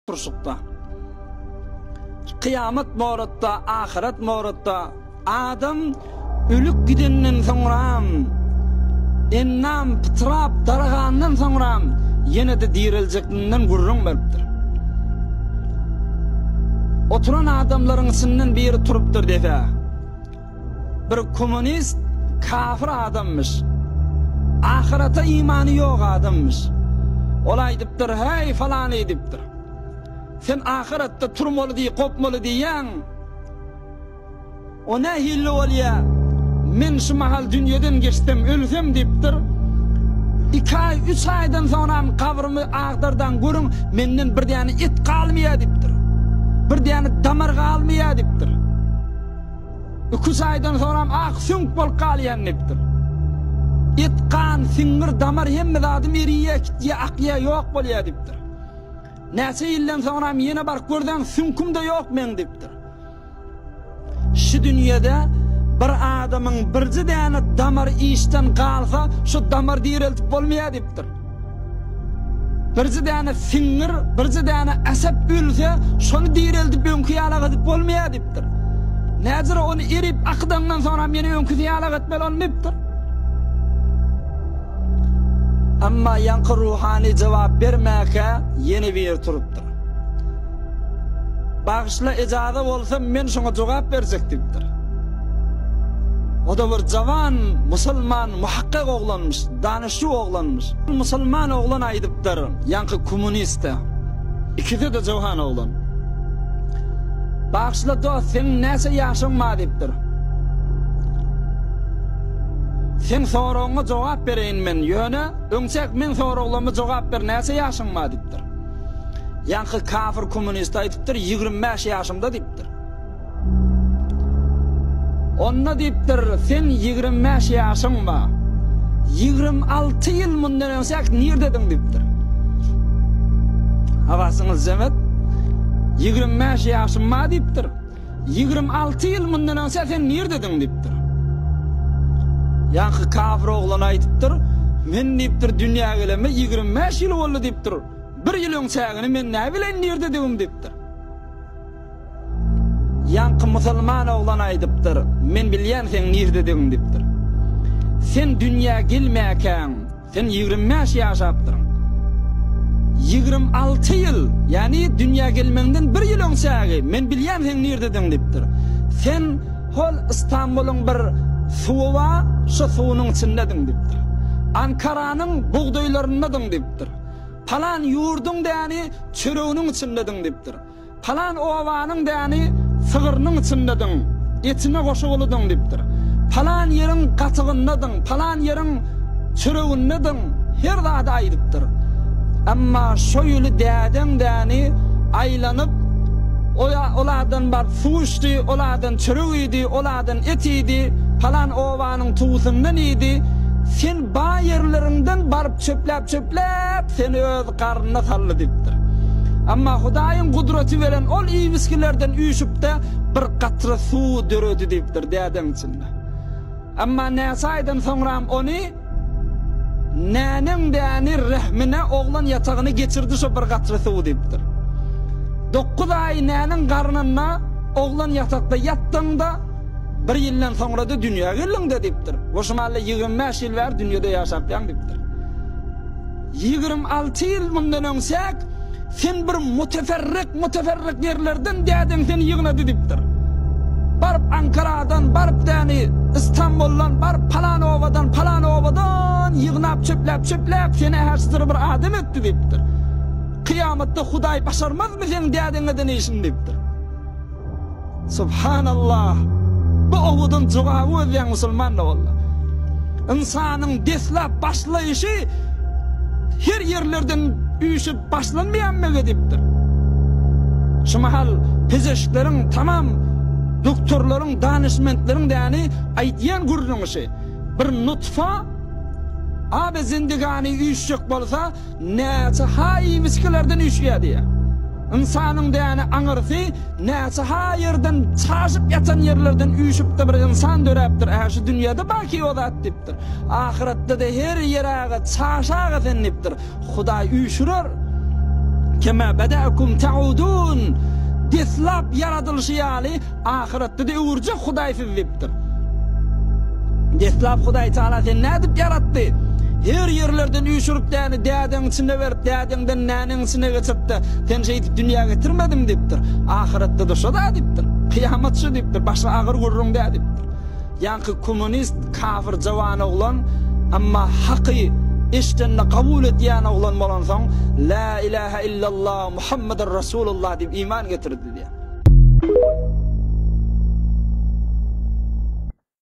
Turşukda. Kyýamat moratda, ahyret moratda adam ölüp gidenden soňram, endam pytrap daragandan soňram ýene-de direljekdiginden gürrüň beripdir. Oturan adamlaryň içinden biri turupdyr dese. Bir kommunist kafir adammyş. Ahyrete imany ýok adammyş. Ol aýdypdyr, Häý, falany diýipdir. Sen ahyretde turmaly diý, gopmaly diýýäň. O nähili bolýa? Men şu mahal dünýeden geçsem, ölsem diýipdir. Iki aý, üç aýdan soňram gabrymy agdardaň görüň, menden bir däne et galmaýa diýipdir. Bir däne damar galmaýa diýipdir. Iki-üç aýdan soňram ak süňk bolup galýan diýipdir. Et, gan, siňňir, damar hemme zadym eriýä, kitýä, akýa, ýok bolýa diýipdir. Näçe ýyldan soňram ýene baryp görseň süňküm-de ýok meň diýipdir. Şu dünýede bir adamyň birje däne damary işden galsa, şo damary direltip bolmaýar diýipdir. Birje däne siňňir, birje däne äsep ölse, şony direldip öňki ýalak edip bolmaýar diýipdir. Näjere ony erip akydandan soňram ýene öňküsi ýalak etmeli ony diýipdir. Emma ýaňky ruhany jogap bermäkä ýene biri turupdyr. Bagyşla ejaza bolsa men şoňa jogap berjek diýipdir. O-da bir jawan musulman muhakkak oglanmyş. Danyşçy oglanmyş. Musulman oglan aýdypdyr, ýaňky kommuniste. Ikisi-de jowan oglan. Bagyşla dost, seň näçe ýaşyň bar diýipdir. Seň soragyňa jogap bereýin men, ýöne öňçäk meň soraglaryma jogap ber, näçe ýaşyň bar diýipdir. Ýaňky kafir kommunist aýdypdyr, 25 ýaşymda diýipdir. Onda diýipdir, sen 25 ýaşyň bar. 26 ýyl mundan öňsäk nirdediň diýipdir. Habarsyňyz jemet. 25 ýaşym bar diýipdir. 26 ýyl mundan öňse sen nirdediň diýipdir. Ýaňky kafir oglan aýdypdyr, men diýipdir dünýä geleme 25 ýyl boldy diýipdir. Bir ýyl öňçägini men näbileýin nirdedigim diýipdir. Ýaňky musulman oglan aýdypdyr, Men bilýän seň nirdedigiň diýipdir. Sen dünýä gelmäkäň, sen 25 ýaşapdyryň. 26 ýyl, ýagny dünýä gelmegiňden bir ýyl öň çägi, men bilýän seň nirdedigiň diýipdir. Sen hol Istanbulyň bir suwy bar, şo suwunyň içindediň diýipdir. Ankaranyň bugdaýlaryndadyň diýipdir. Palan ýurduň däni çöreginiň içindediň diýipdir. Palan obanyň däni sygrynyň içindediň, etine goşugylydyň diýipdir. Palan ýeriň gatygyndadyň, palan ýeriň çöregindedyň, her zady aýdypdyr. Emma şo ýyly dädeň däni aýlanyp, ol adan baryp suw içdi, ol adan çörek iýdi, ol adan et iýdi, palan obanyň tuwusyndan iýdi. Sen ba ýerleriňden baryp çöpläp-çöpläp, seni öz garnyna saldy diýipdir. Emma Hudaýyň gudraty bilen ol iýip-içgilerden üýşüp-de, bir katra suw döredi diýipdir dädeň içinde. Emma näçe aýdan soňram ony näneň däni rehmine oglan ýatagyna geçirdi şo bir katra suwy diýipdir. Dokuz aý näneň garnynda oglan ýatakda ýatdyň-da, bir ýyldan soňra-da dünýä geldiň-de diýipdir. We şu mahal 25 ýyl bäri dünýede ýaşapýaň diýipdir. 26 ýyl mundan öňsäk, sen bir muteferrik, muteferrik ýerlerden dädeň seni ýygnady diýipdir. Baryp Ankaradan, baryp däni Istanbuldan, baryp palan obadan, palan obadan ýygnap çöpläp, çöpläp seni äşdir bir adam etdi diýipdir. Kyýamatda Hudaý başarmazmy seň dädeň eden işini diýipdir. Subhanallah! Bu owadan jogaby gözleýän musulman doganlar. Ynsanyň deslap başlaýşy her ýerlerden üýşüp başlanmaýanmygy diýipdir. Şu mahal pezeşkleriň tamam doktorlaryň, danyşmentleriň däni aýdýan gürrüňi şi. Bir nutfa abe zindigany üýşjek bolsa, Näçe haý-iýip-içgilerden üýşýär diýýär. Ynsanyň däne aňyrsy näçe haý ýerden çaşyp ýatan ýerlerden üýşüp-de bir ynsan döräpdir. Ä şu dünýede baki o zat diýipdir. Ahyretde-de her ýeräge çaşaga sen diýipdir. Hudaý üýşürer. Kema beda'akum ta'udun. Deslap ýaradylyşy ýaly ahyretde-de öwürjek Hudaý sizi diýipdir. Deslap Hudaý Taala seni nädip ýaratdy? Her ýerlerden üýşürip däni dädeň içine berip, dädeňden näneň içine geçirip-de, seni şeýdip dünýä getirmedim diýipdir. Ahyretde-de şo-da diýipdir. Kyýamat şu diýipdir. Başga agyr gürrüň däl diýipdir. Ýaňky kommunist kafir jawan oglan, emma haky eşdende kabul edýän oglan bolansoň, Lä ilähä illallah, Muhammeden Rasulullah diýip iman getirdi diýýär.